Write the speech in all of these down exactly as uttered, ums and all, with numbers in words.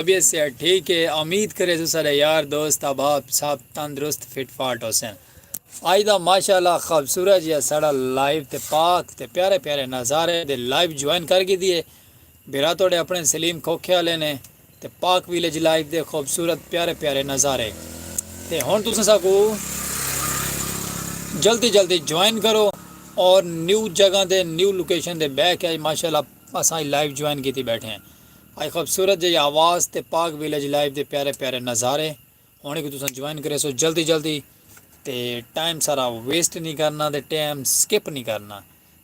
طبیعت صحت ٹھیک ہے؟ امید کرے سو سارے یار دوست احباب سب تندرست فٹ فاٹ ہوسن۔ اج دا ماشاءاللہ خوبصورت جیہا ساڑا لائیو تے پاک تے پیارے پیارے نظارے دے لائیو جوائن کر گھدی ہے۔ بھرا تہاڈے اپنے سلیم کھوکھے آلے نے تے پاک ویلیج لائیو دے خوبصورت پیارے پیارے نظارے۔ تے ہن تساں ساکو جلدی جلدی جوائن کرو اور نیو جگہ دے نیو لوکیشن دے بہہ کے اج ماشاءاللہ اساں اج لائیو جوائن کیتی بیٹھے ہیں۔ اج خوبصورت جیہی آواز تے پاک ویلیج لائیو دے پیارے پیارے نظارے۔ ہن ایکوں تساں جوائن کریسو جلدی جلدی تے ٹائم سارا ویسٹ نہیں کرنا تے ٹائم سکپ نہیں کرنا،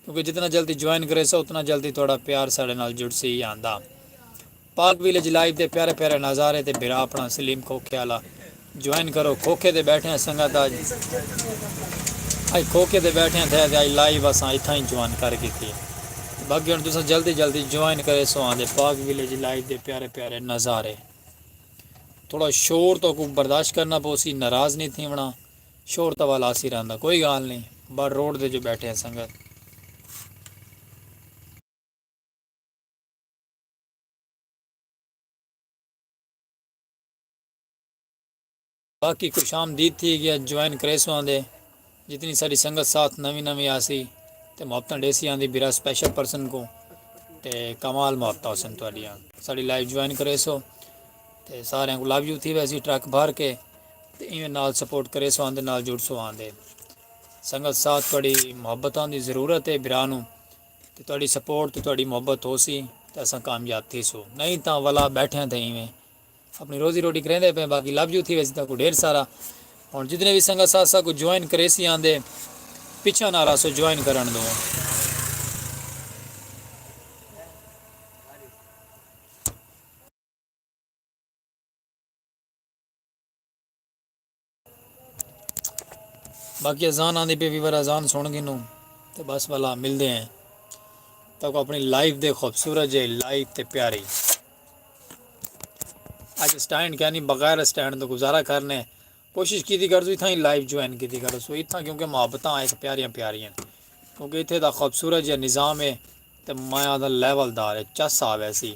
کیونکہ جتنا جلدی جوائن کریسو اتنا جلدی تہاڈا پیار ساڈے نال جڑسی۔ آندا پاک ویلیج لائیو دے پیارے پیارے نظارے تے بھرا اپنا سلیم کھوکھے آلا جوائن کرو۔ کھوکھے تے بیٹھے ہیں سنگت اج، اج کھوکھے تے بیٹھے ہیں تھے تے اج لائیو اساں اتھاں ہی جوائن کر گھدی۔ باقی ہن تساں جلدی جلدی جوائن کریسو۔ آندے پاک ویلیج لائیو دے پیارے پیارے نظارے۔ تھوڑا شور تہاکوں برداشت کرنا پوسی، ناراض نہیں تھیونا۔ شور تاں ول آسی رہندا، کوئی گالھ نہیں۔ بس روڈ دے جو بیٹھے ہیں سنگت۔ باقی خوش آمدید تھی گیا، جوائن کریسو آندے۔ جتنی ساڈی سنگت ساتھ نویں نویں آسی تے محبتاں ڈیسی آندی بھرا سپیشل پرسن کوں۔ تے کمال محبتاں ہوسن تہاڈیاں۔ ساڈی لائیو جوائن کریسو تے ساریاں کوں لو یو تھی ویسی ٹرک بھر کے۔ تے ایویں نال سپورٹ کریسو آندے نال جڑسو آندے۔ سنگت ساتھ تہاڈی محبتاں دی ضرورت ہے بھرا نوں۔ تے تہاڈی سپورٹ تے تہاڈی محبت ہوسی تے اساں کامیاب تھیسوں، نہیں تاں ولا بیٹھے ہیں تے ایویں اپنی روزی روٹی کریندے پئے۔ باقی لو یو تھی ویسی تہاکوں ڈھیر سارا۔ ہن جتنے وی سنگت ساتھ ساکوں جوائن کریسی آندے پچھاں نہ رہسو، جوائن کرن دو۔ باقی اذان آندی پئی، ویور اذان سن گھنوں تے بس ولا ملدے ہیں۔ تہاکوں اپنی لائیو دے خوبصورت جے لائیو تے پیاری۔ اج سٹینڈ کینی، بغیر سٹینڈ توں گزارا کرنے۔ کوشش کیتی کرسو اتھاں ہی لائیو جوائن کیتی کرسو اتھاں، کیونکہ محبتاں ہک پیاریاں پیاریاں۔ کیونکہ اتھے دا خوبصورت جیہا نظام ہے تے میں آدھا لیول دار ہے، چس آ ویسی۔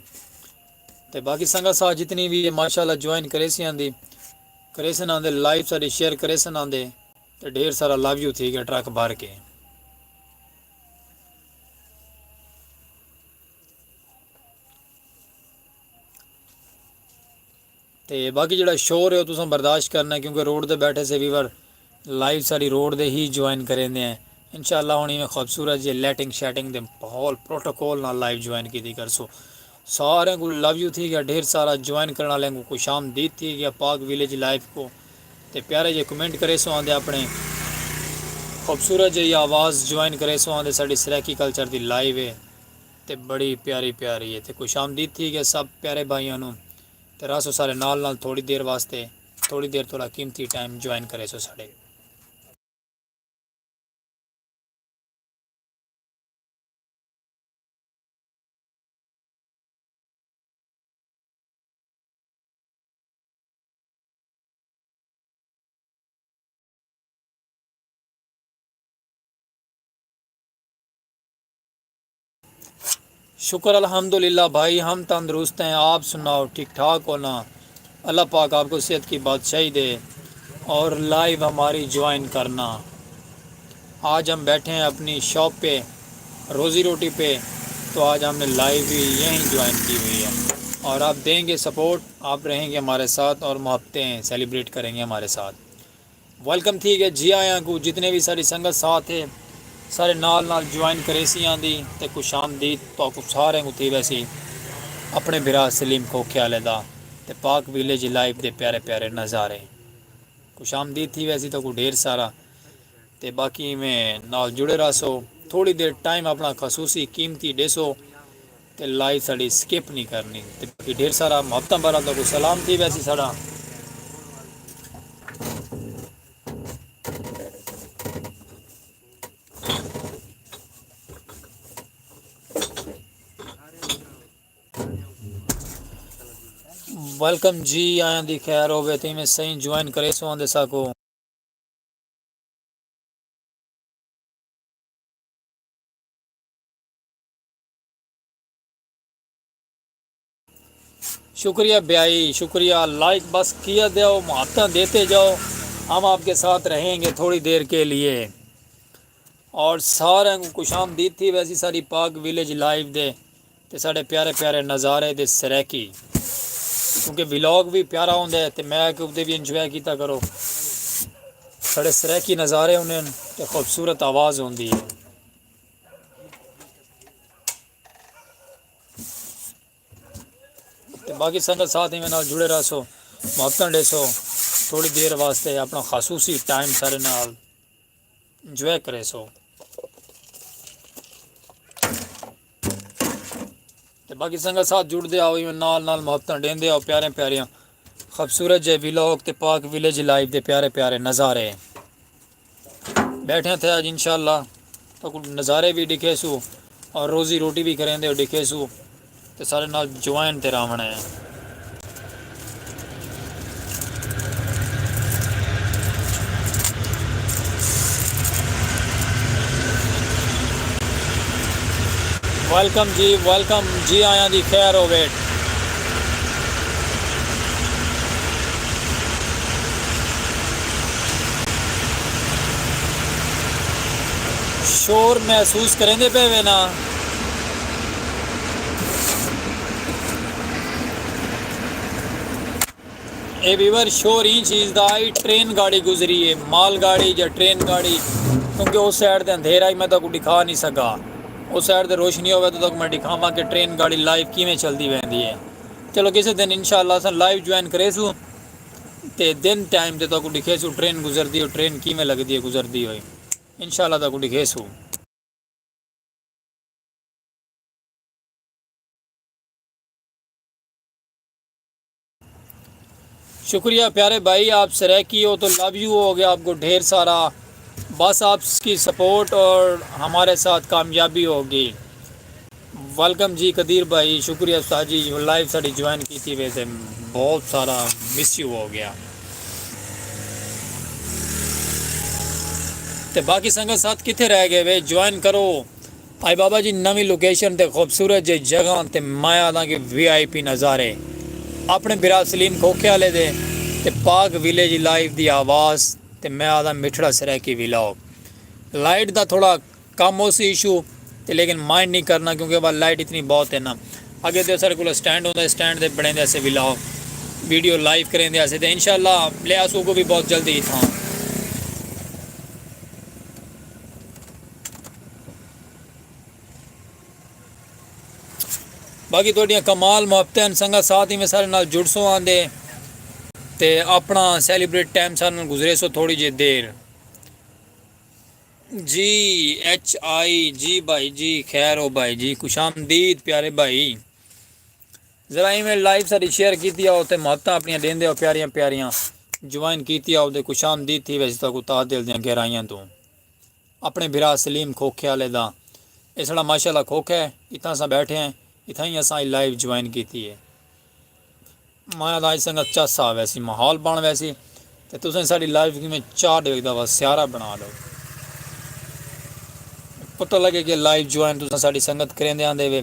تے باقی سنگت ساتھ جتنی وی ہے ماشاءاللہ جوائن کریسی آندی، کریسن آندے، لائیو ساڈی شیئر کریسن آندے۔ تے ڈھیر سارا لو یو تھی گیا ٹرک بھر کے۔ تے باقی جیہڑا شور ہے او تساں برداشت کرنا ہے، کیونکہ روڈ تے بیٹھے سے ویور لائیو ساڈی روڈ دے ہی جوائن کریندے ہیں۔ انشاءاللہ ہن ایویں خوبصورت جے لائٹنگ شائٹنگ دے ماحول پروٹوکول نال لائیو جوائن کیتی کرسو۔ سارے کوں لو یو تھی گیا، ڈھیر سارا جوائن کرن والے کوں خوش آمدید تھی گیا پاک ویلیج لائیو کو۔ تے پیارے جے کمنٹ کریسو آندے اپنے، خوبصورت جے آواز جوائن کریسو آندے ساڈی سرائیکی کلچر دی لائیو ہے۔ تے بڑی پیاری پیاری ہے۔ تے خوش آمدید تھی گیا سب پیارے بھائیاں نوں۔ تے رہسو سارے نال نال تھوڑی دیر واسطے، تھوڑی دیر تھوڑا قیمتی ٹائم جوائن کریسو ساڈے۔ شکر الحمدللہ بھائی، ہم تندرست ہیں، آپ سناؤ، ٹھیک ٹھاک ہو نا؟ اللہ پاک آپ کو صحت کی بادشاہی دے اور لائیو ہماری جوائن کرنا۔ آج ہم بیٹھے ہیں اپنی شاپ پہ، روزی روٹی پہ، تو آج ہم نے لائیو بھی یہیں جوائن کی ہوئی ہے اور آپ دیں گے سپورٹ، آپ رہیں گے ہمارے ساتھ اور محبتیں سیلیبریٹ کریں گے ہمارے ساتھ۔ ویلکم تھی گئے جی آیاں کوں، جتنے وی ساڈی سنگت ساتھ ہے، سارے نال نال جوائن کریسی آندی تے خوش آمدید تہاکوں سارے کوں تھی ویسی اپنے بھرا سلیم کھوکھے آلے دا تے پاک ویلیج لائیو دے پیارے پیارے نظارے۔ خوش آمدید تھی ویسی تہاکوں ڈھیر سارا۔ تے باقی میں نال جڑے رہسو، تھوڑی دیر ٹائم اپنا خصوصی قیمتی ڈیسو تے لائیو ساڈی سکپ نہیں کرنی۔ تے باقی ڈھیر سارا محبتاں بھرا تہاکوں سلام تھی ویسی ساڈا۔ ویلکم جی آیاں دی خیر ہووے تے میں سائیں جوائن کریسو آندے ساکوں۔ شکریہ بیائی، شکریہ۔ لائک بس کیا دیو، محبتاں دیتے جاؤ، ہم آپ کے ساتھ رہیں گے تھوڑی دیر کے لیے۔ اور سارے کو خوش آمدید تھی ویسی ساری پاک ویلیج لائیو دے تے ساڈے پیارے پیارے نظارے دے سرائیکی، کیونکہ ولاگ بھی پیارا ہوندا ہے تے میں کہ اودے بھی انجوائے کیتا کرو۔ ساڈے سرائیکی نظارے ہوندے ہن تے خوبصورت آواز ہوندی ہے۔ تے باقی سنگت ساتھ ایویں نال جڑے رہسو، محبتاں ڈیسو، تھوڑی دیر واسطے اپنا خصوصی ٹائم سارے نال انجوائے کریسو۔ تے باقی سنگت ساتھ جڑدے آؤ، ایویں نال نال محبتاں ڈیندے آؤ، پیارے پیاریاں خوبصورت جے ولاگ تے پاک ویلیج لائف دے پیارے پیارے نظارے۔ بیٹھے تھے اج انشاءاللہ، تو نظارے بھی ڈکھے سو اور روزی روٹی بھی کریں دے ڈکھے سو۔ تے سارے نال جوائن تے راوݨ ہے۔ ویلکم جی، ویلکم جی، آیاں دی خیر ہووے۔ شور محسوس کریندے پئے وے نا؟ اے ویور، شور ایں چیز دا آئی، ٹرین گاڑی گزری ہے، مال گاڑی یا ٹرین گاڑی، کیونکہ اس سائیڈ تے اندھیرا ہی، میں تہاکوں ڈکھا نہیں سکا۔ اس سائیڈ تے روشنی ہووے تو تہاکوں میں ڈکھاواں کہ ٹرین گاڑی لائیو کیویں چلدی ویندی ہے۔ چلو کسے دن انشاءاللہ اساں لائیو جوائن کریسوں تے دن ٹائم تے تہاکوں ڈکھیسوں ٹرین گزردی ہوئی، ٹرین کیویں لگدی ہے گزردی ہوئی، انشاءاللہ تہاکوں ڈکھیسوں۔ شکریہ پیارے بھائی، آپ سرائیکی ہو تو لو یو ہو گیا آپ کو ڈھیر سارا۔ بس آپ کی سپورٹ اور ہمارے ساتھ کامیابی ہوگی۔ ویلکم جی قدیر بھائی، شکریہ استاد جی، لائیو ساڈی جوائن کیتی وے تے بہت سارا مس یو ہو گیا۔ تے باقی سنگت ساتھ کتھے رہ گئے وے، جوائن کرو۔ آئی بابا جی نویں لوکیشن تے خوبصورت جے جگہ تے میں آدھاں کہ وی آئی پی نظارے اپنے برا سلیم کھوکھے والے دے تے پاک ویلیج لائف دی آواز تے میں آدھاں مٹھڑا سرائیکی ولاگ۔ لائٹ دا تھوڑا کم ہو سی ایشو تے لیکن مائنڈ نہیں کرنا کیونکہ وا لائٹ اتنی بہت ہے نا۔ اگے تے ساڈے کول سٹینڈ ہوندا، سٹینڈ تے بنیندے اسے ولاگ، ویڈیو لائیو کریندے اسے تے انشاءاللہ لے آسو کو بھی بہت جلدی اتھاں۔ باقی تہاڈیاں کمال محبتیں ہن سنگت ساتھ ایویں سارے نال جڑسو آندے تے اپنا سیلیبریٹ ٹائم سارے نال گزریسو تھوڑی جے دیر۔ جی ایچ آئی، جی بھائی جی، خیر ہو بھائی جی، خوش آمدید پیارے بھائی۔ ذرا ایویں لائیو ساری شیئر کیتی آؤ تے محبتاں اپنیاں ڈیندے آؤ پیاریاں پیاریاں، جوائن کیتی آؤ تے خوش آمدید تھی ویسی تہاکوں تہہ دل دیاں گہرائیاں توں۔ اپݨے بھرا سلیم کھوکھے آلے دا۔ اے ساݙا ماشاءاللہ کھوکھا ہے، اتھاں اساں ٻیٹھے ہیں، اتھاں ہی اساں اے لائیو جوائن کیتی ہے۔ مایا دا اڄ سنگت چس آ ویسی، ماحول بݨ ویسی تے تساں ساݙی لائیو کیویں چا ݙیکھدا وا سیارہ بݨا ݙو۔ پتہ لڳے کہ لائیو جوائن تساں ساݙی سنگت کریندے آندے وے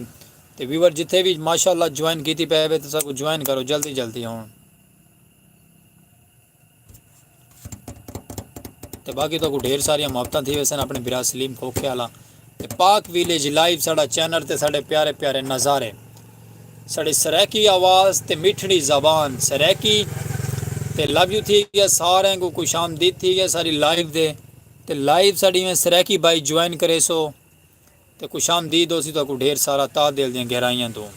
تے ویور جتھے وی ماشاءاللہ جوائن کیتی پئے وے تساں کوں جوائن کرو جلدی جلدی ہݨ۔ تے باقی تہاکوں ڈھیر ساریاں محبتاں تھی ویسن اپݨے بھرا سلیم کھوکھے آلا۔ تے پاک ویلیج لائیو ساݙا چینل تے ساݙے پیارے پیارے نظارے، ساݙی سرائیکی آواز تے مٹھڑی زبان سرائیکی۔ تے لو یو تھی ڳیا ساریں کوں، خوش آمدید تھی ڳیا ساݙی لائیو دے۔ تے لائیو ساݙی میں سرائیکی بھائی جوائن کریسو تے خوش آمدید ہوسی تہاکوں ڈھیر سارا تہہ دل دیاں گہرائیاں توں۔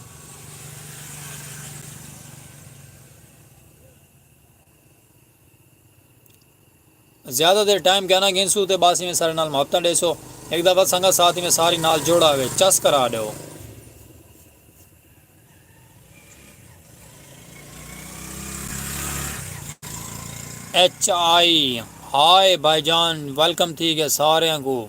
زیادہ دیر ٹائم کیا نہ گھنسوں تے بس ایویں سارے نال محبتاں ݙیسو۔ ہک دفعہ سنگت ساتھ ایویں ساری نال جوڑا ہوئے چس کرا ݙیو۔ ایچ آئی، ہائے بھائی جان، ویلکم تھی ڳئے ساریاں کوں۔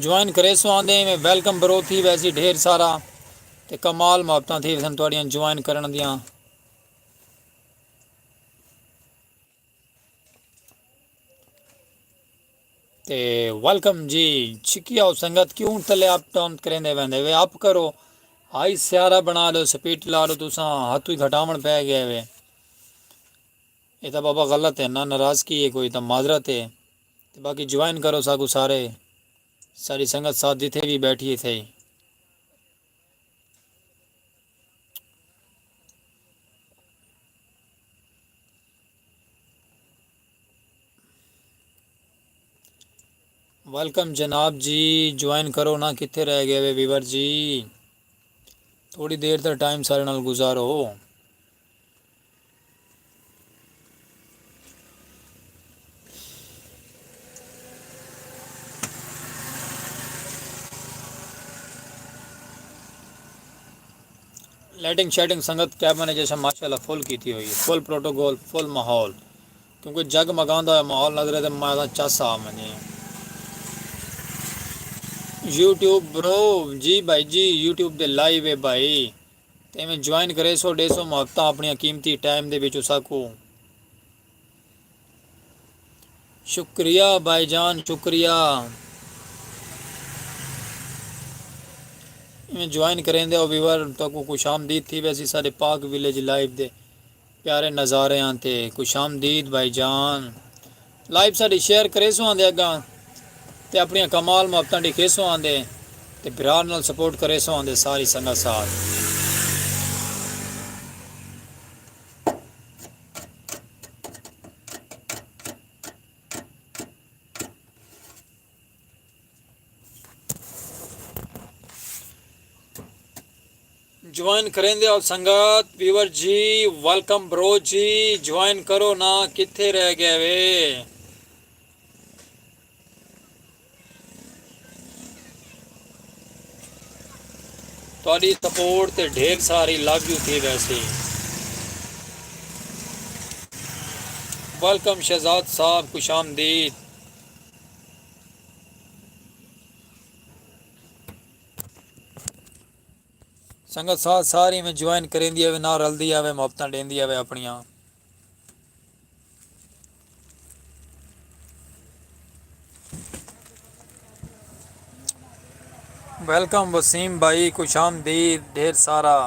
جوائن کریسو آندے میں ویلکم برو تھی ویسی ڈھیر سارا تے کمال محبتاں تھی ویسن تہاݙیاں جوائن کرݨ دیاں۔ تے ویلکم جی۔ چھکی آؤ سنگت، کیوں تلے اپ ڈاؤن کریندے ویندے وے؟ اپ کرو، ہائی سیارہ بنا لو، سپیڈ لا لو، تساں ہتھوں ہی گھٹاون پے گئے وے۔ اے تاں بابا غلط ہے نا، ناراضگی ہے کوئی تاں معذرت ہے۔ تے باقی جوائن کرو ساکو سارے، ساری سنگت ساتھ جتھے بھی بیٹھی ہے تھے۔ ویلکم جناب جی، جوائن کرو نا، کتھے رہ گئے وے ویور جی؟ تھوڑی دیر تک ٹائم سارے نال گزارو۔ لائٹنگ شائٹنگ سنگت کیبن ہے جیسا ماشاءاللہ فل کیتی ہوئی ہے، فل پروٹوکول، فل ماحول، کیونکہ جگمگاندا ہویا ماحول نظر ہے تے میں تاں چس آ ونجے۔ یوٹیوب برو، جی بھائی جی، یوٹیوب دے لائیو ہے بھائی، تے میں جوائن کریسو، ڈیسو محبتاں اپنیاں قیمتی ٹائم دے وچ اساکو۔ شکریہ بھائی جان، شکریہ۔ ایویں جوائن کریندے ہو ویور، تہاکوں خوش آمدید تھی ویسی ساڈے پاک ویلیج لائیو دے پیارے نظاریاں تے۔ خوش آمدید بھائی جان۔ لائیو ساڈی شیئر کریسو آندے اگاں تے اپنیاں کمال محبتاں ڈکھیسو آندے تے بھرا نال سپورٹ کریسو آندے ساری سنگت ساتھ۔ جوائن کریندے ہو سنگت، ویور جی، ویلکم برو جی، جوائن کرو نا، کتھے رہ گئے وے؟ تہاڈی سپورٹ تے ڈھیر ساری لو یو تھی ویسی۔ ویلکم شہزاد صاحب، خوش آمدید۔ سنگت ساتھ ساری میں جوائن کریندی آوے، نال رلدی آوے، محبتاں ڈیندی آوے اپنیاں۔ ویلکم وسیم بھائی، خوش آمدید ڈھیر سارا۔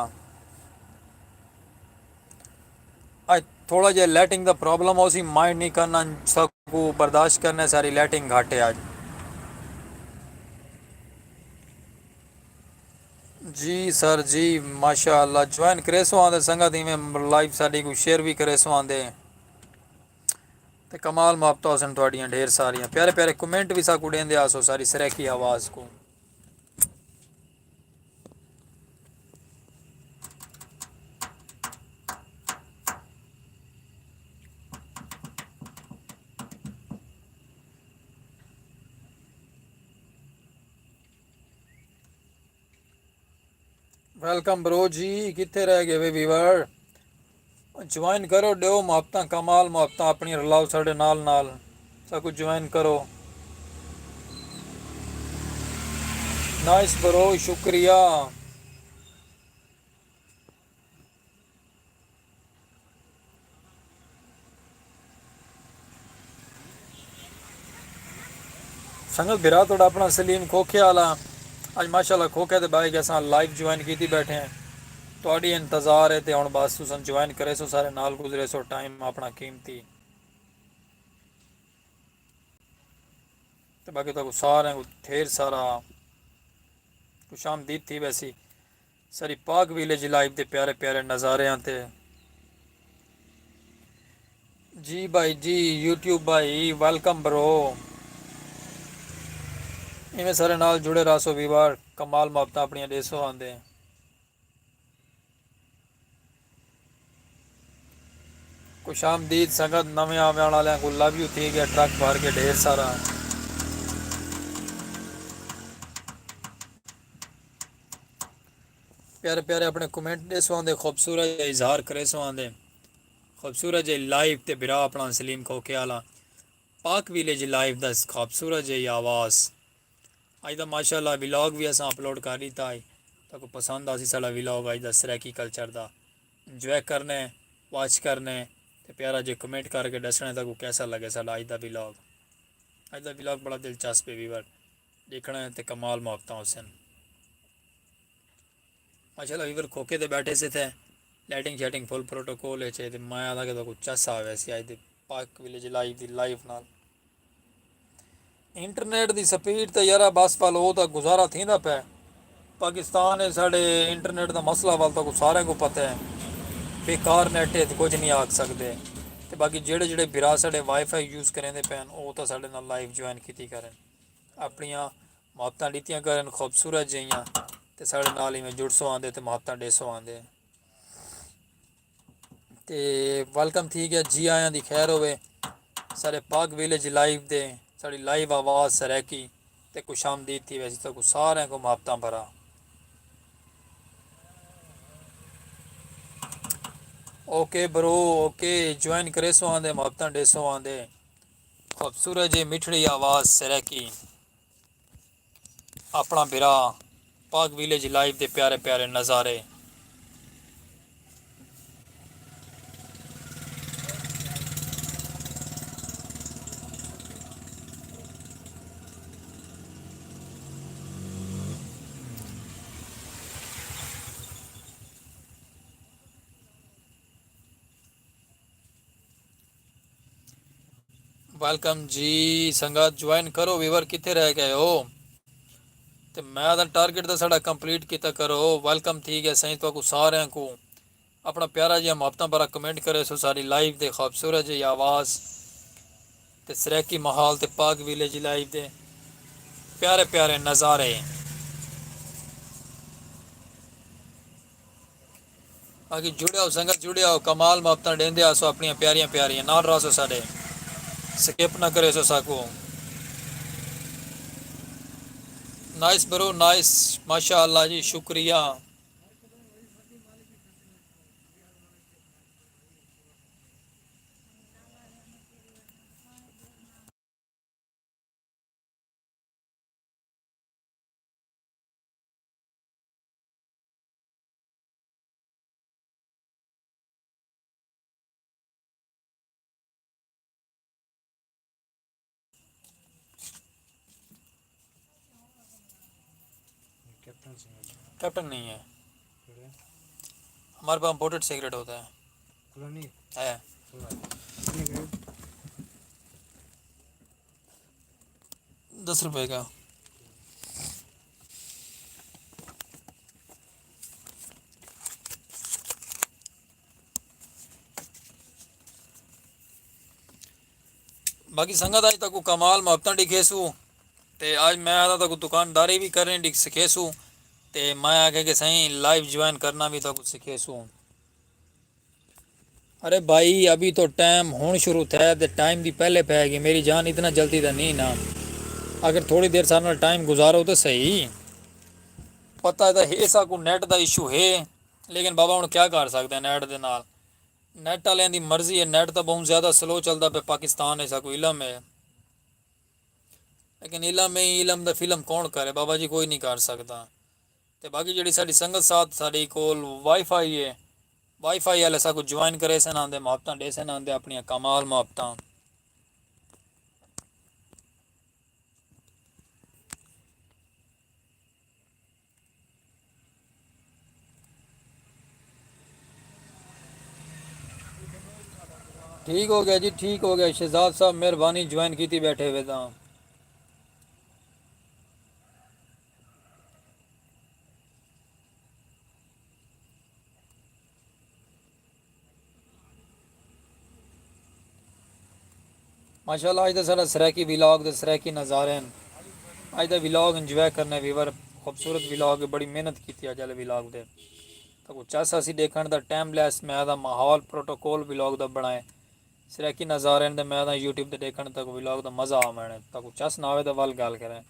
اج تھوڑا جہا لائٹنگ دا پرابلم ہو سی، مائنڈ نہیں کرنا، سب کو برداشت کرنا، ساری لائٹنگ گھٹ ہے اج۔ جی سر جی، ماشاء اللہ۔ جوائن کریسو آندے سنگت، ایویں لائیو ساڈی کو شیئر بھی کریسو آندے۔ تے کمال محبتاں ہوسن تہاڈیاں ڈھیر ساریاں۔ پیارے پیارے کمنٹ بھی ساکو ڈیندے آسو ساری سرائیکی آواز کو۔ ویلکم برو جی، کتھے رہ گئے وے ویور؟ جوائن کرو، ڈیو محبتاں، کمال محبتاں اپنی رلاؤ ساڈے نال نال، ساکو جوائن کرو۔ نائس برو، شکریہ۔ سنگت بھرا تہاڈا اپنا سلیم کھوکھے والا، اج ماشاءاللہ کھوکھے دے بھائی کے اساں لائیو جوائن کیتی بیٹھے ہیں۔ تہاڈی انتظار ہے تے ہن بس تساں جوائن کریسو، سارے نال گزریسو، ٹائم اپنا قیمتی۔ تے باقی تہاکوں سارے کو ڈھیر سارا خوش آمدید تھی ویسی۔ ساری پاک ویلیج لائیو دے پیارے پیارے نظاریاں تے۔ جی بھائی جی، یوٹیوب بھائی، ویلکم برو۔ ایویں سارے نال جڑے رہسو ویور، کمال محبتاں اپنیاں ڈیسو آندے۔ خوش آمدید سنگت، نویں آوݨ آلیاں کوں لو یو تھی ڳیا، ٹرک بھر کے ڈھیر سارا۔ پیارے پیارے اپݨے کمنٹ ݙیسو آندے، خوبصورت جئے اظہار کریسو آندے، خوبصورت جئے لائیو تے بھرا اپݨا سلیم کھوکھے آلا۔ پاک ویلیج لائیو دا خوبصورت جئی آواز۔ اڄ دا ماشاءاللہ ولاگ وی اساں اپلوڈ کر ݙتا ہے، تہاکوں پسند آسی ساݙا ولاگ اڄ دا سرائیکی کلچر دا۔ انجوائے کرنے، واچ کرنے تے پیارا جے کمنٹ کر کے ݙسݨے تہاکوں کیسا لڳے ساݙا اڄ دا ولاگ۔ اڄ دا ولاگ بڑا دلچسپ ہے ویور، ݙیکھݨا ہے تے کمال محبتاں ہوسن۔ ماشاءاللہ ویور کھوکے تے ٻیٹھے سے تھے، لائٹنگ شائٹنگ فل پروٹوکول ہے چاہیے، میں آہدا کہ تہاکوں چس آوے سی اڄ دے پاک ولیج لائیو دی لائیو نال۔ انٹرنیٹ دی سپیڈ تے یارا بس ول او تاں گزارا تھیندا پئے۔ پاکستان اچ ساݙے انٹرنیٹ دا مسئلہ ول تہاکوں ساریں کوں پتہ ہے، بیکار نیٹ ہے تے کجھ نہیں آکھ سڳدے۔ تے باقی جیڑھے جیڑھے بھرا ساݙے وائی فائی یوز کریندے پئے ہن او تاں ساݙے نال لائیو جوائن کیتی کرن، اپݨیاں محبتاں ݙتیاں کرن خوبصورت جیہاں، تے ساݙے نال ایویں جڑسو آندے تے محبتاں ݙیسو آندے۔ تے ویلکم تھی ڳیا، جی آیاں دی خیر ہووے ساݙے پاک ویلیج لائیو دے، ساݙی لائیو آواز سرائیکی تے خوش آمدید تھی ویسی تہاکوں ساریں کوں محبتاں بھرا۔ اوکے برو، اوکے، جوائن کریسو آندے، محبتاں ݙیسو آندے۔ خوبصورت جی مٹھڑی آواز سرائیکی۔ اپݨا بھرا پاک ویلیج لائیو دے پیارے پیارے نظارے۔ ویلکم جی سنگت، جوائن کرو ویور، کتھے رہ ڳئے ہو؟ تے میں آہداں ٹارگٹ دا ساݙا کمپلیٹ کیتا کرو۔ ویلکم تھی ڳیا سائیں، تہاکوں ساریں کوں اپݨا پیارا جیہاں محبتاں بھرا کمنٹ کریسو، ساݙی لائیو دے خوبصورت جئی آواز تے سرائیکی ماحول تے پاک ویلیج لائیو دے پیارے پیارے نظارے۔ باقی جڑیا ہو سنگت، جڑیا ہو، کمال محبتاں ݙیندے آسو اپݨیاں پیاریاں پیاریاں، نال رہسو ساݙے، سکپ نہ کریسو ساکوں۔ نائس برو نائس، ماشاء اللہ جی، شکریہ۔ کیپٹن نہیں ہے۔ ہمارے پاس امپورٹڈ سگریٹ ہوتا ہے۔ ہے۔ دس روپے کا۔ باقی سنگت، اج تہاکوں کمال محبتاں ڈکھیسوں، تے اج میں آہدا تہاکوں دکانداری وی کرنی ڈکھ سکھیسوں، تے میں آکھیا کہ سائیں لائیو جوائن کرنا وی تہاکوں سکھیسوں۔ ارے بھائی، ابھی تو ٹائم ہن شروع تھیا تے ٹائم دی پہلے پے گئی۔ میری جان، اتنا جلدی تے نہیں نا، اگر تھوڑی دیر سارے نال ٹائم گزارو تے صحیح۔ پتہ ہے تے ہے ساکوں نیٹ دا ایشو ہے، لیکن بابا ہن کیا کر سکدے ہیں نیٹ دے نال؟ نیٹ آلیاں دی مرضی ہے، نیٹ تاں بہوں زیادہ سلو چلدا پئے پاکستان اچ، ساکوں علم ہے۔ لیکن علم ہے، علم دا فلم کون کرے؟ بابا جی کوئی نہیں کر سکدا۔ تے باقی جیڑھی ساڈی سنگت ساتھ ساڈی کول وائی فائی ہے، وائی فائی آلے ساکوں جوائن کریسن آندے، محبتاں ڈیسن آندے، اپنیاں کمال محبتاں۔ ٹھیک ہو گیا جی، ٹھیک ہو گیا شہزاد صاحب، مہربانی جوائن کیتی بیٹھے ہوئے تاں۔ ماشاءاللہ، اج دا ساڈا سرائیکی ولاگ تے سرائیکی نظارے ہن۔ اج دا ولاگ انجوائے کرنا ویور، خوبصورت ولاگ ہے، بڑی محنت کیتی اج والے ولاگ تے۔ تہاکوں چس آسی ڈیکھن دا، ٹائم لیس میں دا ماحول پروٹوکول ولاگ دا بنائے۔ سرائیکی نظارے ہن تے میں دا یوٹیوب تے ڈیکھن تہاکوں ولاگ دا مزہ آوے، تہاکوں چس نہ آوے تے ول گل کریں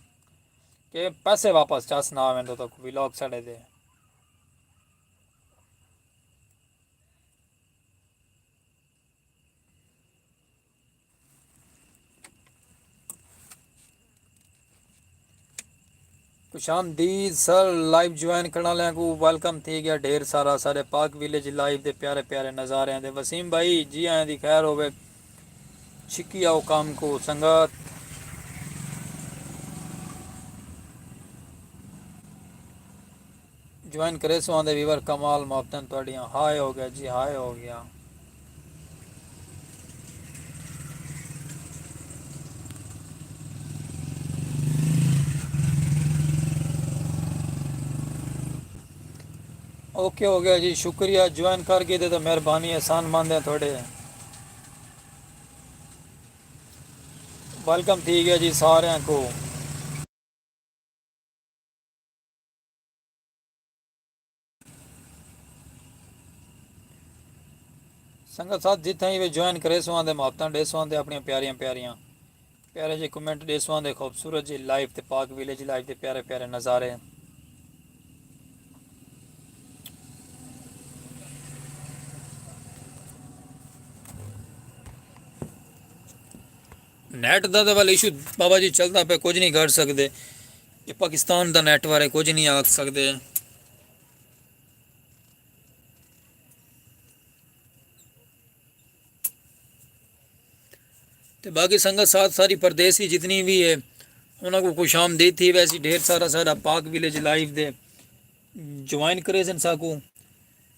کہ پیسے واپس چس نہ آوے تو تہاکوں ولاگ ساڈے دے۔ خوش آمدید سر، لائیو جوائن کرݨ آلیاں کوں ویلکم تھی ڳیا ڈھیر سارا ساݙے پاک ویلیج لائیو دے پیارے پیارے نظاریاں دے۔ وسیم بھائی، جی آیاں دی خیر ہووے، چھکی آؤ کم کوں سنگت۔ جوائن کریسو آندے ویور کمال محبتاں تہاڈیاں ہائے ہو گیا جی ہائے ہو گیا۔ اوکے ہو گیا جی شکریہ جوائن کر گئے تے مہربانی احسان مند ہیں تھوڑے۔ ویلکم تھی گیا جی سارے کو۔ سنگت ساتھ جتھاں ہی وے جوائن کرے سواں دے محبتاں ڈے سواں دے اپنی پیاریاں پیاریاں پیارے جے کمنٹ ڈے سواں دے خوبصورت جی لائف تے پاک ویلیج لائف دے پیارے پیارے نظارے۔ نیٹ دا تے ول ایشو بابا جی چلدا پے کچھ نہیں کر سکدے۔ اے پاکستان دا نیٹ ورک ہے کچھ نہیں آکھ سکدے۔ تے باقی سنگت ساتھ ساری پردیسی جتنی بھی ہے انہاں کو خوش آمدید تھی ویسی ڈھیر سارا سارا پاک ویلیج لائیو دے جوائن کرے سن ساکو۔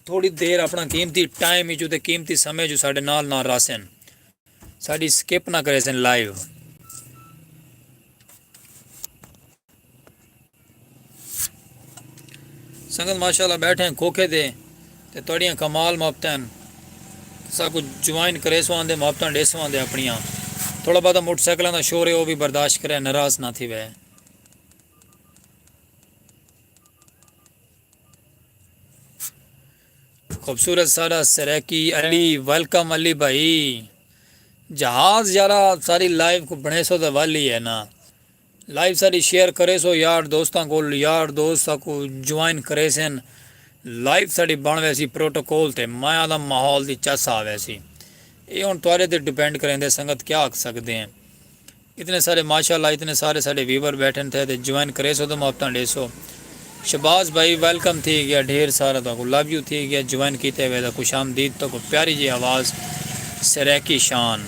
تھوڑی دیر اپنا قیمتی ٹائم ہی جو تے قیمتی سمے جو ساڈے نال نال راسن۔ ساڈی سکپ نہ کریسن لائیو۔ سنگت ماشاءاللہ بیٹھے ہیں کھوکھے دے تے تہاڈیاں کمال محبتاں ہن۔ ساکو جوائن کریسو آندے محبتاں ڈیسو آندے اپنیاں۔ تھوڑا بہت موٹر سائیکلاں دا شور ہے او بھی برداشت کرے ناراض نہ تھی وے۔ خوبصورت سارا سرائیکی علی ویلکم علی بھائی۔ جہاز یارا ساری لائیو کو بنے سو تو والی ہے نا۔ لائیو ساری شیئر کرے سو یار دوستاں کو یار دوست کو جوائن کرے سن۔ لائیو ساری بن ویسی پروٹوکول تے مایا دا ماحول دی چس آ ویسی۔ یہ ہن تھوڑے تے ڈیپینڈ کریں دے سنگت کیا آکھ سکتے ہیں۔ اتنے سارے ماشاءاللہ اتنے سارے ساڈے ویور بیٹھن تھے تے جوائن کرے سو تو محبتاں ڈے سو۔ شباز بھائی ویلکم تھی گیا ڈھیر سارا تو کو لو یو تھی گیا جوائن کیتے ہوئے دا خوش آمدید تو کو پیاری جی آواز سریکی شان۔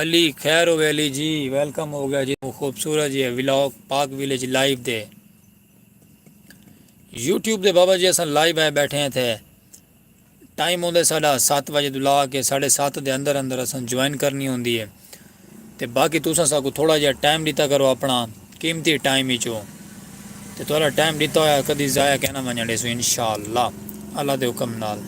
علی خیر ہوے علی جی ویلکم ہو گیا جی خوبصورت جی ولاگ پاک ویلیج لائیو دے یوٹیوب دے بابا جی اساں لائیو آئے بیٹھے ہیں تھے۔ ٹائم ہوندے ساڈا ست وجے توں لا کے ساڈے ست دے اندر اندر اساں جوائن کرنی ہوندی ہے تے باقی تساں ساکوں تھوڑا جیہا ٹائم ڈتا کرو اپنا قیمتی ٹائم وچوں تے تہاڈا ٹائم ڈتا ہویا کدی ضائع کینا ونجن ڈیسوں انشاءاللہ اللہ دے حکم نال۔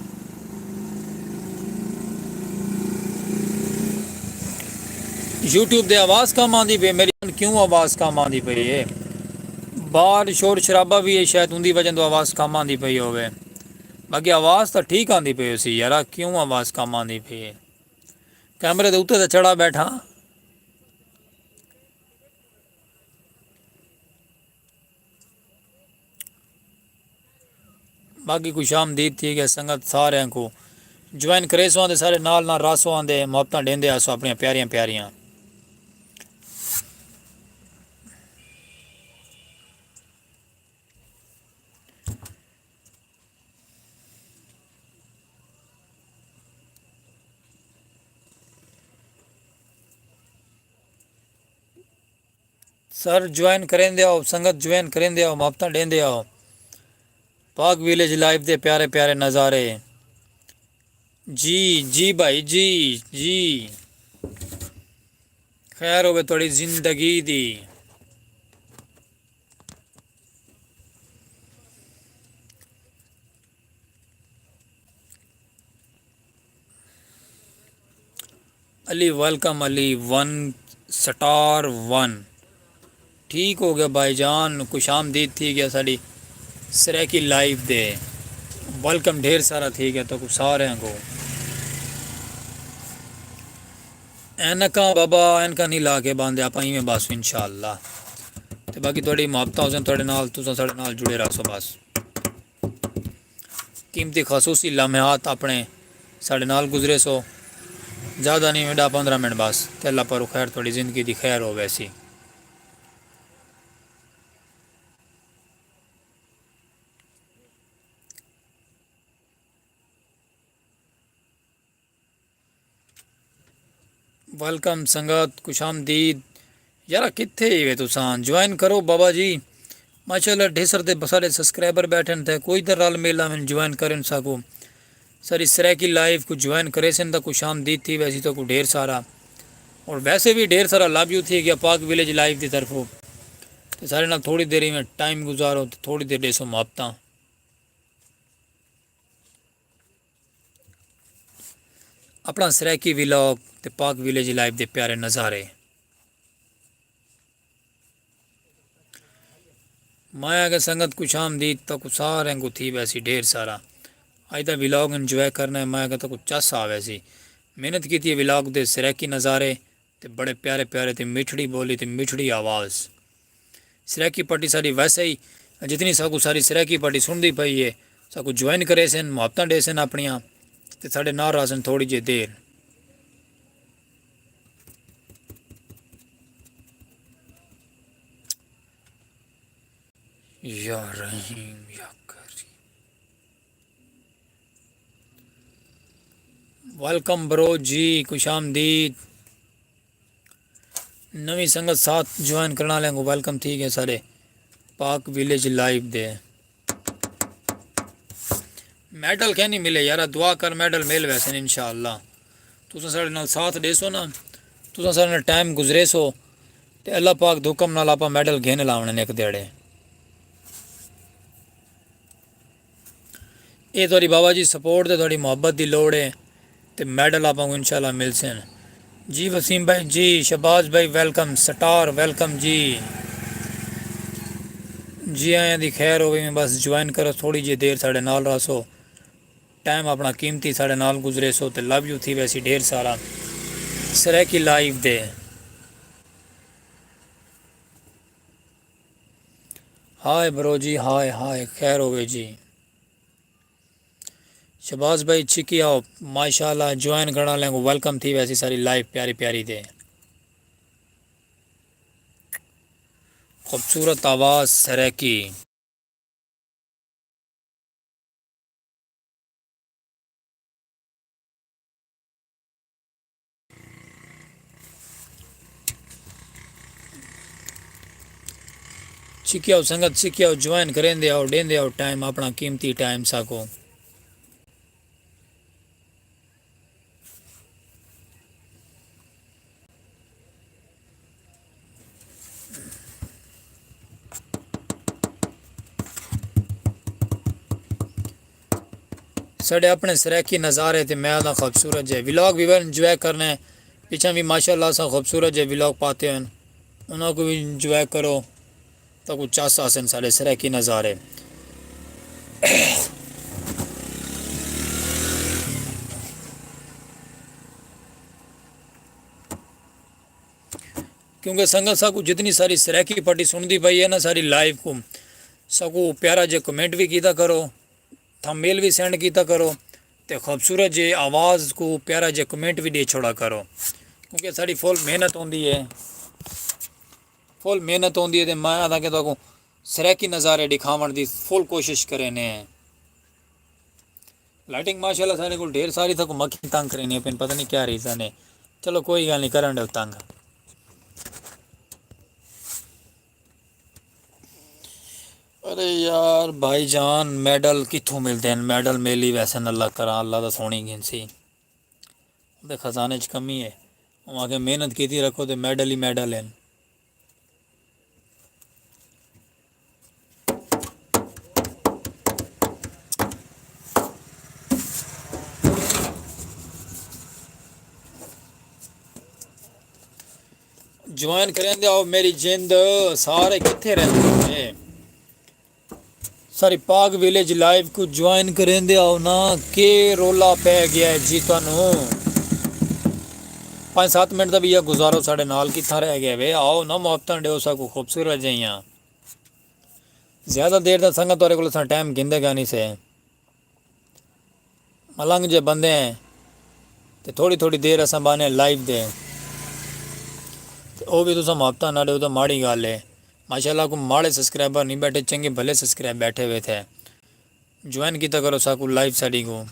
یوٹیوب دے آواز کم آندی پئی میری جان کیوں آواز کم آندی پئی ہے باہر شور شرابہ بھی ہے شاید اندی وجہ تو آواز کم آندی پئی ہوے۔ باقی آواز تاں ٹھیک آندی پئی ہوسی یارا کیوں آواز کم آندی پئی ہے۔ کیمرے دے اتے تاں چڑھا بیٹھا۔ باقی خوش آمدید تھی گئے سنگت سارے کو جوائن کریسو آندے سارے نال نال راسو آندے محبتاں ڈیندے آسو اپنی پیاریاں پیاریاں۔ سر جوائن کریندے آؤ سنگت جوائن کریندے آؤ محبتاں ڈیندے آؤ۔ پاک ویلیج لائف دے پیارے پیارے نظارے۔ جی جی بھائی جی جی۔ خیر ہوے تہاڈی زندگی دی۔ علی ویلکم علی ون سٹار ون۔ ٹھیک ہو گیا بھائی جان خوش آمدید تھی گیا ساڈی سرائیکی لائیو دے۔ ویلکم ڈھیر سارا تھی گیا تو سارے کو۔ اینکاں بابا اینکاں نہیں لا کے باندھے آپ ایویں بس انشاءاللہ۔ تے باقی تہاڈی محبتاں ہوسن تہاڈے نال تساں ساڈے نال جڑے رہسو بس۔ قیمتی خصوصی لمحات اپنے ساڈے نال گزرے سو۔ زیادہ نہیں ڈاہ پندرہ منٹ بس تے اللہ پاروں خیر تہاڈی زندگی دی خیر ہو ویسی۔ ویلکم سنگت خوش آمدید۔ یارا کتھے ہی وے تساں جوائن کرو بابا جی۔ ماشاءاللہ ڈھیسر تے سارے سبسکرائبر بیٹھن تے کوئی تے رل مل آون جوائن کرن ساکو۔ ساری سرائیکی لائیو کو جوائن کریسن تاکو شام دید تھی ویسی تاکو ڈھیر سارا۔ اور ویسے بھی ڈھیر سارا لو یو تھی گیا پاک ویلیج لائیو دی طرفوں۔ تے سارے نال تھوڑی دیر ایویں ٹائم گزارو تے تھوڑی دیر ڈیسو محبتاں۔ اپنا سرائیکی ولاگ تے پاک ویلیج لائیو دے پیارے نظارے۔ میں آکھیا سنگت خوش آمدید تاکو سارے کو تھی ویسی ڈھیر سارا۔ اج دا ولاگ انجوائے کرنا ہے میں آکھیا تاکو چس آ ویسی۔ محنت کیتی ہے ولاگ دے سرائیکی نظارے تے بڑے پیارے پیارے تے میٹھڑی بولی تے میٹھڑی آواز۔ سرائیکی پٹی ساڈی ویسے ہی جتنی ساکو ساری سرائیکی پٹی سنڑدی پئی ہے ساکو جوائن کریسن محبتاں ڈیسن اپنیاں تے ساڈے نال رہسن تھوڑی جے دیر۔ یا رحیم یا کریم۔ ویلکم برو جی خوش آمدید۔ نویں سنگت ساتھ جوائن کرنا لیں کو ویلکم تھی گئے سارے پاک ویلیج لائیو دے۔ میڈل کہیں نہیں ملے یارا دعا کر میڈل مل ویسے انشاءاللہ۔ تساں ساڈے نال ساتھ ڈیسو نا۔ تساں ساڈے نال ٹائم گزریسو۔ تے اللہ پاک دے حکم نال آپاں میڈل گھن لاونے نے ایک دیہڑے۔ اے تہاڈی بابا جی سپورٹ تے تہاڈی محبت دی لوڑ ہے تے میڈل آپاں کو انشاءاللہ ملسن۔ جی وسیم بھائی جی شہباز بھائی ویلکم سٹار ویلکم جی۔ جی آیاں دی خیر ہووے میں بس جوائن کرو تھوڑی جی دیر ساڈے نال رہسو۔ ٹائم اپنا قیمتی ساڈے نال گزریسو تے لو یو تھی ویسی ڈھیر سارا۔ سرائیکی لائیو دے۔ ہائے برو جی ہائے ہائے خیر ہووے جی۔ شہباز بھائی چھکی آؤ۔ ماشاءاللہ جوائن کرنا لیں کو ویلکم تھی ویسی ساری لائیو پیاری پیاری دے۔ خوبصورت آواز سرائیکی۔ سکھیاؤ سنگت سکھیاؤ جوائن کریندے آؤ ڈیندے آؤ ٹائم اپنا قیمتی ٹائم ساکو۔ ساڈے اپنے سرائیکی نظارے تے محل دا خوبصورت جے ولاگ وی ول انجوائے کرنے۔ پچھاں وی ماشاءاللہ اساں خوبصورت جے ولاگ پاتے ہوئے انہاں کو وی انجوائے کرو۔ تاکو چس آسن ساڈے سرائیکی نظارے۔ کیونکہ سنگت ساکو جتنی ساری سرائیکی پٹی سنڑدی پئی ہے نا ساری لائیو کو ساکو پیارا جے کمنٹ وی کیتا کرو۔ تھمبنیل وی سینڈ کیتا کرو تے خوبصورت جے آواز کو پیارا جے کمنٹ وی ڈے چھوڑا کرو۔ کیونکہ ساڈی فل محنت ہوندی ہے۔ فل محنت ہوندی ہے تے میں آدھا کہ تہاکوں سرائیکی نظارے ڈکھاون دی فل کوشش کرینے ہیں۔ لائٹنگ ماشاءاللہ سارے کول ڈھیر ساری تھاکوں مکھی تنگ کرینی پین پتہ نہیں کیا ریزن ہے۔ چلو کوئی گال نہیں کرن ڈیو تنگ۔ ارے یار بھائی جان میڈل کتھوں ملدے ہیں میڈل میلی ویسن اللہ کراں اللہ دا سونی گھنسی۔ دے خزانے چ کمی ہے۔ اوں آکھیا محنت کیتی رکھو تے میڈل ہی میڈل ہن۔ جوائن کریں دے آؤ میری جند۔ سارے کتھے رہندے ہیں؟ ساری پاک ویلیج لائیو کو جوائن کریں دے آؤ نا۔ کے رولا پے گیا ہے جی تانوں؟ پانچ سات منٹ دا بھی یہ گزارو ساڑے نال کتھا رہ گیا وے آؤ نا محبتاں ڈیو سا کو خوبصورت جہیاں۔ زیادہ دیر دا سنگت تورے کول اساں ٹائم گھندے گا نہیں سے۔ ملنگ جے بندے ہیں تے تھوڑی تھوڑی دیر اساں بانے لائیو دے تے او بھی تساں محبتاں نہ ڈیو تو ماڑی گال ہے۔ ماشاءاللہ کو ماڑے سبسکرائبر نہیں بیٹھے چنگے بھلے سبسکرائب بیٹھے ہوئے تھے۔ جوائن کیتا کرو ساکو لائیو ساڈی کو۔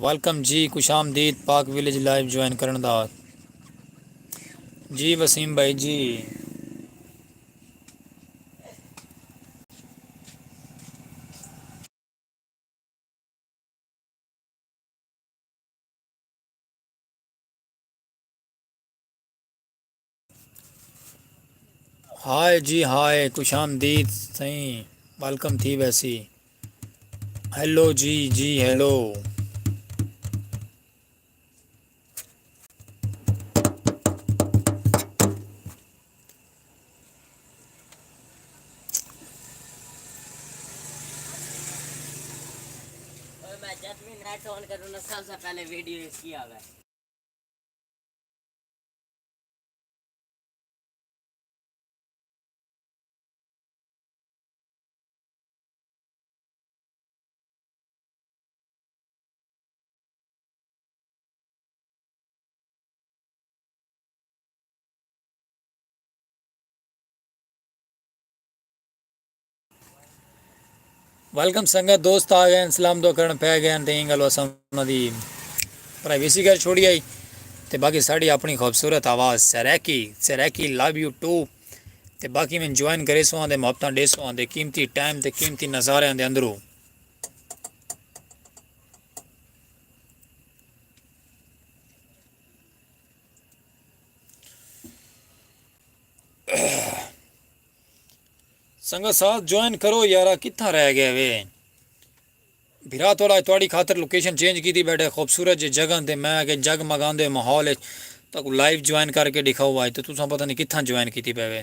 ویلکم جی، خوش آمدید پاک ویلیج لائیو جوائن کرݨ دا۔ جی وسیم بھائی جی۔ ہائے جی ہائے، خوش آمدید سئیں، ویلکم تھی ویسی۔ ہیلو جی، جی ہیلو۔ میں جد بھی نیٹ آن کروں نا، سب سے پہلے ویڈیو اس کی آوے۔ ویلکم سنگت، دوست آ ڳئے ہن، سلام دعا کرݨ پئے ڳئے ہن، تے ایں ڳالھوں اساں انہاں دی پرائیویسی کر چھوڑی ہئی۔ تے باقی ساݙی اپݨی خوبصورت آواز Saraiki, Saraiki love you too. تے باقی میں جوائن کریسوں، آندے محبتاں ݙیسوں، آندے قیمتی ٹائم تے قیمتی نظاریاں دے اندروں۔ سنگت ساتھ جوائن کرو یارا، کتھاں رہ ڳئے وے؟ بھرا تھوڑا تہاݙی خاطر لوکیشن چینج کیتی ٻیٹھے، خوبصورت جے جگہ تے میں کہ جگمگاندے ماحول وچ تہاکوں لائیو جوائن کر کے ݙکھاؤ آج، تے تساں پتہ نہیں کتھاں جوائن کیتی پئے وے۔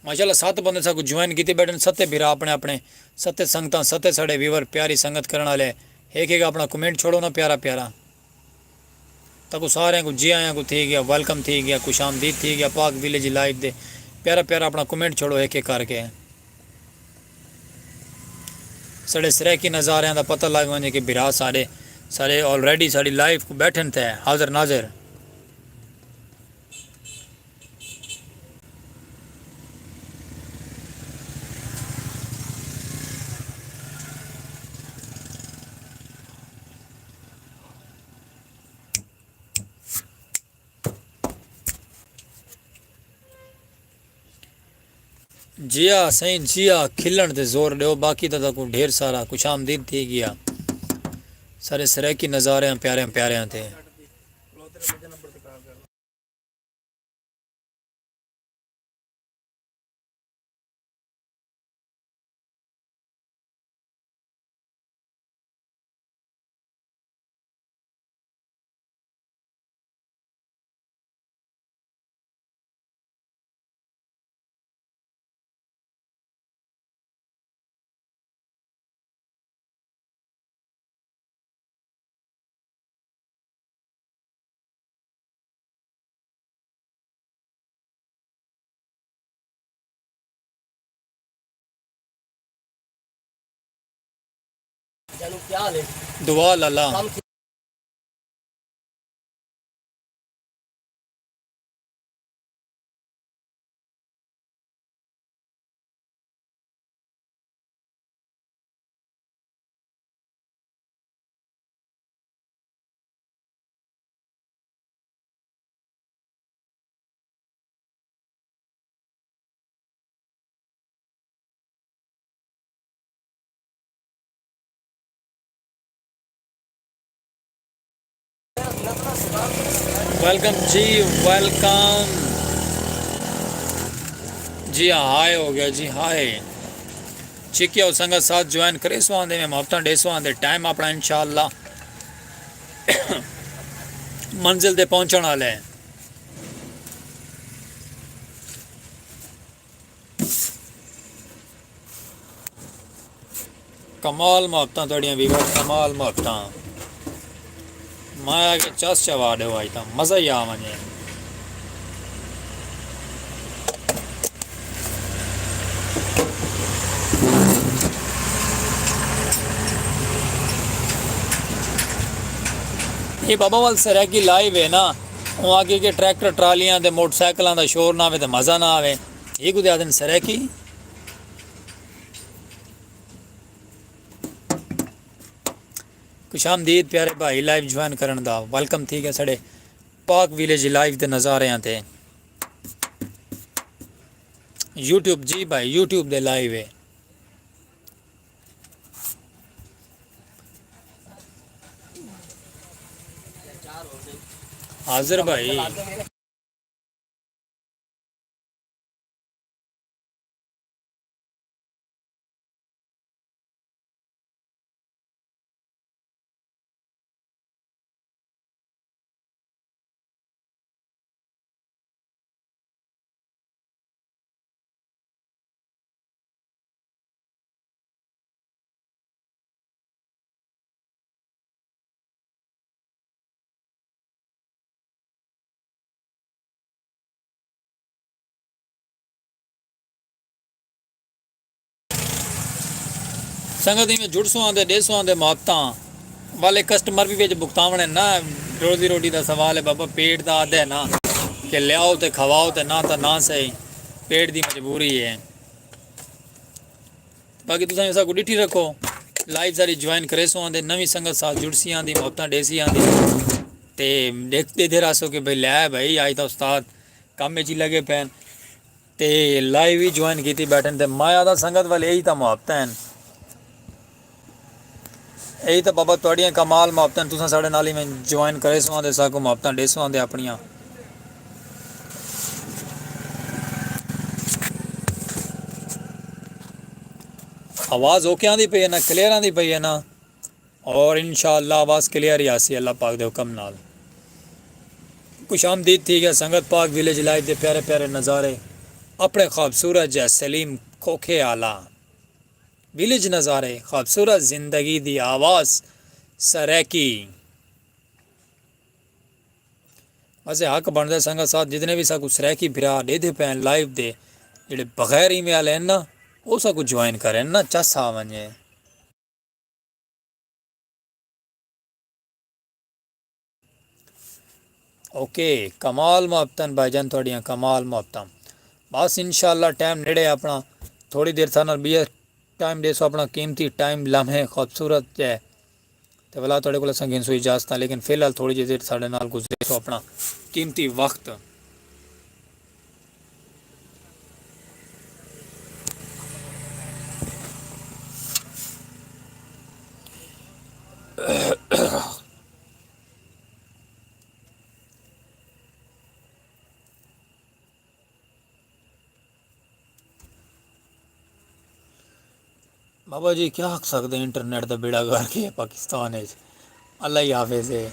ماشاءاللہ، ست بندے ساکوں جوائن کیتے ٻیٹھن، ستے بھرا اپݨے اپݨے، ستے سنگتاں، ستے ساݙے ویور، پیاری سنگت کرݨ والے۔ ہک ہک اپݨا کمنٹ چھوڑو نا پیارا پیارا۔ تاکوں ساریاں کوں جی آیاں کوں تھی ڳیا، ویلکم تھی ڳیا، خوش آمدید تھی ڳیا پاک ویلیج لائیو دے۔ پیارا پیارا اپݨا کمنٹ چھوڑو ہک ہک کر کے۔ ساݙے سرائیکی نظاریاں دا پتہ لڳ ونڄے کہ بھرا ساݙے، ساݙے آلریڈی ساݙی لائیو کوں ٻیٹھن تے حاضر ناظر۔ جیا سئیں جیا، کھلݨ تے زور ݙیو، باقی تاں تہاکوں ڈھیر سارا خوش آمدید تھی ڳیا۔ سارے سرائیکی نظاریاں پیاریاں پیاریاں تے۔ دعا لالا۔ ویلکم جی، ویلکم۔ جی ہائے ہو گیا جی ہائے۔ چکیا ہو سنگت ساتھ جوائن کرے سو آندے میں محبتاں ڈے سو آندے ٹائم اپنا انشاءاللہ منزل دے پہنچن والے ہیں۔ کمال محبتاں تہاڈیاں ویور، کمال محبتاں۔ میں آکھیا چس چوا ڈیو، اج تاں مزہ ہی آ ونجے۔ اے بابا ول سرائیکی لائیو ہے نا، اوں آکھیا کہ ٹریکٹر ٹرالیاں تے موٹر سائیکلاں دا شور نہ آوے تے مزہ نہ آوے۔ یہ کو دے آدن سرائیکی۔ خوش آمدید پیارے بھائی، لائیو جوائن کرن دا ویلکم تھی گیا ساڈے پاک ویلیج لائیو دے نظاریاں تے۔ یوٹیوب، جی بھائی، یوٹیوب دے لائیو ہے۔ حاضر بھائی۔ سنگت ایویں جڑسوں آندے ݙیسوں آندے محبتاں والے کسٹمر بھی وچ بھگتاوݨ نا۔ روزی روٹی دا سوال ہے بابا، پیٹ دا آدھا ہے نا، کہ لیاؤ تے کھواؤ تے نہ تاں نہ صحیح، پیٹ دی مجبوری ہے۔ باقی تساں اساں کو ݙٹھی رکھو، لائیو ساری جوائن کریسوں آندے، نویں سنگت ساتھ جڑسی آندی، محبتاں ݙیسی آندی۔ تے ݙیکھ ݙیدھے رہسو کہ بھئی لے بھئی آج تاں استاد کم وچ ہی لگے پئن۔ تے لائیو وی جوائن کیتی بیٹھن تے مایا دا سنگت ول، یہی تاں محبتاں ہن۔ یہی تاں بابا تہاڈیاں کمال محبتاں ہن، تساں ساڈے نال ایویں جوائن کریسو آندے، ساکوں محبتاں ڈیسو آندے اپنیاں۔ آواز اوکے آندی پئی ہے نا، کلیئر آندی پئی ہے نا؟ اور انشاءاللہ آواز کلیئر ہی آسی اللہ پاک دے حکم نال۔ خوش آمدید تھی گیا سنگت، پاک ویلیج لائف دے پیارے پیارے نظارے، اپنے خوبصورت جے سلیم کھوکھے آلا ویلیج نظارے، خوبصورت زندگی دی آواز سرائیکی۔ ویسے حق بندا سنگت ساتھ، جتنے بھی ساکو سرائیکی بھرا ڈیدھے پین لائیو دے، جڑے بغیر ای میل ہن نا، او ساکو جوائن کرن نا، چس آ ونجے۔ اوکے، کمال محبتاں بھائی جان، تہاڈیاں کمال محبتاں۔ بس انشاءاللہ ٹائم نیڑے اپنا، تھوڑی دیر تھا نال بی ایس ٹائم ڈیسو، اپنا قیمتی ٹائم، لمحے خوبصورت جے۔ تے ولا تہاڈے کول اساں گھنسو اجازتاں، لیکن فی الحال تھوڑی جی دیر ساڈے نال گزریسو اپنا قیمتی وقت۔ بابا جی کیا آکھ سکدے، انٹرنیٹ دا بیڑا غرق ہے پاکستان اچ، اللہ ہی حافظ ہے۔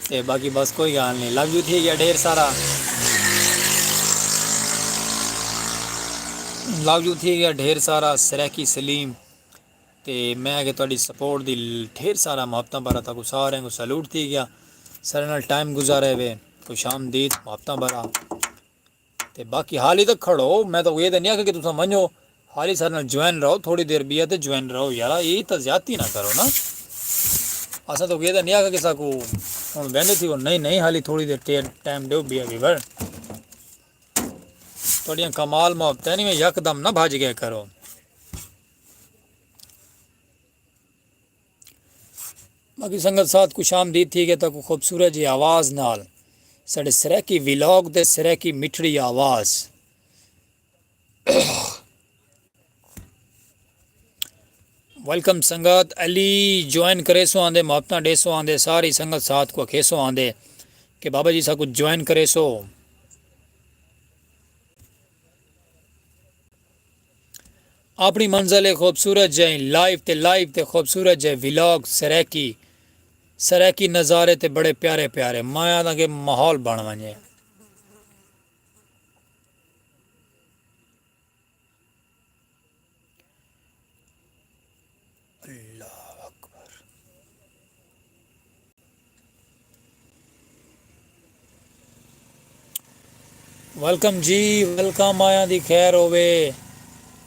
تے باقی بس کوئی گال نہیں، لو یو تھی گیا ڈھیر سارا، لو یو تھی گیا ڈھیر سارا سرائیکی سلیم۔ تے میں کہ تہاڈی سپورٹ دی ڈھیر سارا محبتاں بھرا، تہاکوں سارے کوں سلوٹ تھی گیا۔ سارے نال ٹائم گزارے وے، خوش آمدید، محبتاں بھرا۔ تے باقی حالی تک کھڑو، میں تو یہ تے نہیں آکھا کہ تساں ونجو، حالی سارے نال جوائن رہو، تھوڑی دیر بیا تے جوائن رہو یارا، یہ تو زیادتی نہ کرو نا۔ اساں تو یہ تے نہیں آکھا کہ ساکو ہن ویندے تھی، نہیں نہیں، حالی تھوڑی دیر ٹے-، ٹائم دیو بیا بھی بھر۔ تہاڈیاں کمال محبتیں نہیں، میں یکدم نہ بھج گئے کرو۔ باقی سنگت ساتھ خوش آمدید تھی گئے تہاکوں خوبصورت جی آواز نال، ساڈے سرائیکی ولاگ تے سرائیکی مٹھڑی آواز۔ ویلکم سنگت، علی جوائن کریسو آندے، محبتاں ڈیسو آندے، ساری سنگت ساتھ کو اکھیسو آندے کہ بابا جی ساکو جوائن کریسو۔ اپنی منزل ہے خوبصورت جئیں لائف تے، لائف تے خوبصورت جئیں ولاگ سرائیکی، سرائیکی نظارے تے بڑے پیارے پیارے، میں آدھاں کہ ماحول بن ونجے۔ اللہ اکبر۔ ویلکم جی، ویلکم، آیاں دی خیر ہووے۔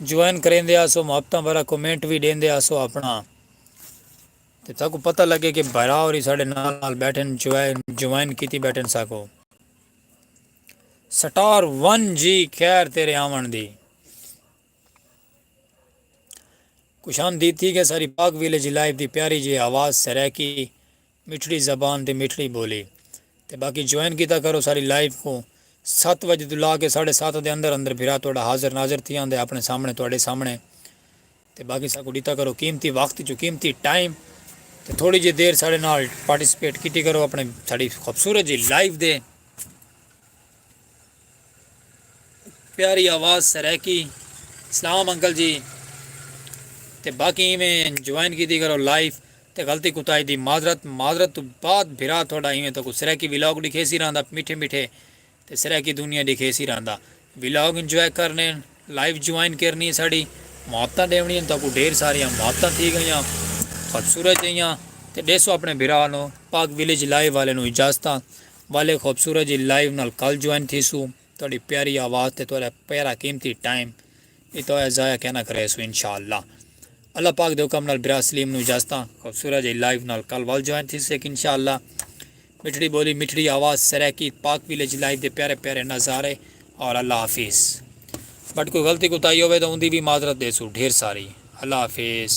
جوائن کریندے آسو، محبتاں بھرا کمنٹ وی ݙیندے آسو اپݨا، تے تہاکوں پتہ لڳے کہ بھرا ہوری ساݙے نال نال ٻیٹھن، جوائن، جوائن کیتی ٻیٹھن ساکوں۔ سٹار ون جی، خیر تیرے آوݨ دی۔ خوش آمدید تھی ڳئے ساݙی پاک ویلیج لائیو دی پیاری جی آواز سرائیکی، مٹھڑی زبان تے مٹھڑی ٻولی۔ تے باقی جوائن کیتا کرو ساݙی لائیو کوں۔ ست وڄے توں لا کے ساڑھے ست دے اندر اندر بھرا تہاݙا حاضر ناظر تھی آندے اپݨے سامݨے، تہاݙے سامݨے۔ تے باقی ساکوں ݙتا کرو قیمتی وقت جو قیمتی ٹائم، تے تھوڑی جی دیر ساݙے نال پارٹیسپیٹ کیتی کرو اپݨے، ساݙی خوبصورت جی لائیو دے۔ پیاری آواز سرائیکی۔ سلام انکل جی۔ تے باقی ایویں جوائن کیتی کرو لائیو۔ تے غلطی کوتاہی دی معذرت، معذرت توں بعد بھرا تہاݙا ایویں تہاکوں سرائیکی ولاگ ݙکھیسی رہندا، میٹھے میٹھے تے سرائیکی دنیا ݙکھیسی رہندا۔ ولاگ انجوائے کرݨے، لائیو جوائن کرݨی ہے ساݙی۔ محبتاں ݙیوݨیاں، تہاکوں ڈھیر ساریاں محبتاں تھی ڳئیاں، خوبصورت جیہاں۔ تے ݙیسو اپݨے بھرا نوں، پاک ویلیج لائیو والے نوں اجازتاں۔ والے خوبصورت جی لائیو نال کل جوائن تھیسوں۔ تہاݙی پیاری آواز تے تہاݙا پیارا قیمتی ٹائم اتھاں ضائع کائناں کریسوں انشاءاللہ۔ اللہ پاک دے حکم نال بھرا سلیم نوں اجازتاں۔ خوبصورت جی لائیو نال کل ول جوائن تھیسے انشاءاللہ۔ مٹھڑی ٻولی، مٹھڑی آواز سرائیکی، پاک ویلیج لائیو دے پیارے پیارے نظارے۔ اور اللہ حافظ۔ بٹ کوئی غلطی کوتاہی ہووے تاں اوندی وی معذرت ݙیسوں ڈھیر ساری۔ اللہ حافظ۔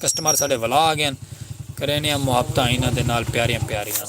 کسٹمر ساݙے ولا آ ڳئن، کرینے آں محبتاں انہاں دے نال پیاریاں پیاریاں۔